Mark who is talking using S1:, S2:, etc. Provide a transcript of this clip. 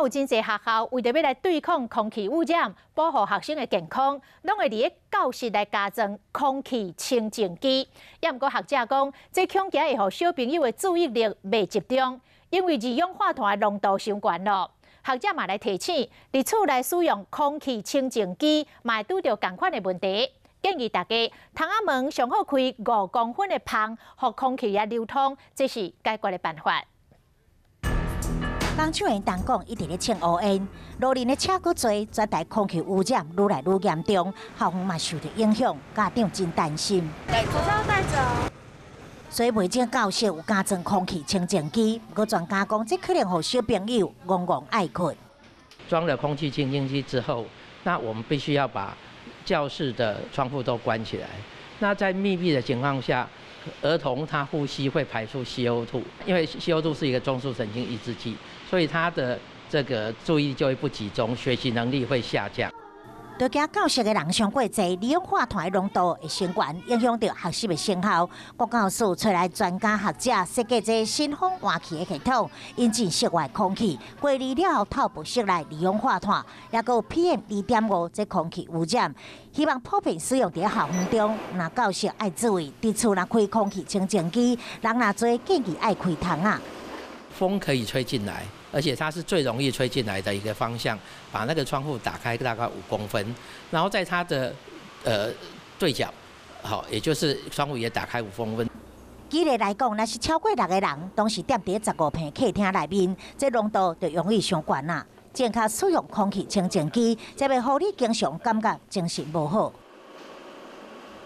S1: 有真濟學校為著欲來對抗空氣污染，保護學生的健康，攏會佇咧教室來加裝空氣清淨機。也毋過學者講，這恐驚會予小朋友的注意力袂集中，因為二氧化碳的濃度傷懸囉。學者嘛來提醒，佇厝內使用空氣清淨機，嘛會拄著仝款的問題。建議大家，窗仔門上好開5公分的縫，予空氣來流通，這是解決的辦法。
S2: 工廠的燈管一直咧衝烏煙，路面的車閣濟，全台空氣污染愈來愈嚴重，校園嘛受著影響，家長真擔心。
S3: 口罩戴著。
S2: 所以袂少教室有加裝空氣清淨機，不過專家講，這可能予小朋友戇戇愛睏。
S4: 裝了空氣清淨機之後，那我們必須要把教室的窗戶都關起來。那在密閉的情況下，兒童他呼吸會排出 CO2，因為 CO2 是一個中樞神經抑制劑，所以他的這個注意力就會不集中，學習能力會下降。
S2: 都驚教室的人傷過濟，二氧化碳的濃度會升懸，影響著學習的成效。國教署揣來專家學者設計這新風換氣的系統，引進室外空氣，過濾了後透薄室內二氧化碳，抑閣有 PM 2.5這空氣污染。希望普遍使用佇校園中，若教室愛注意，佇厝若開空氣清淨機，人若濟建議愛開窗仔。
S4: 風可以吹進來，而且它是最容易吹進來的一個方向，把那個窗戶打開大概5公分，然後在它的對角，好，也就是窗戶也打開5公分。
S2: 舉例來講，若是超過六個人，同時踮佇15坪客廳內面，這濃度就容易傷懸啦。正確使用空氣清淨機，才袂予你經常感覺精神無好。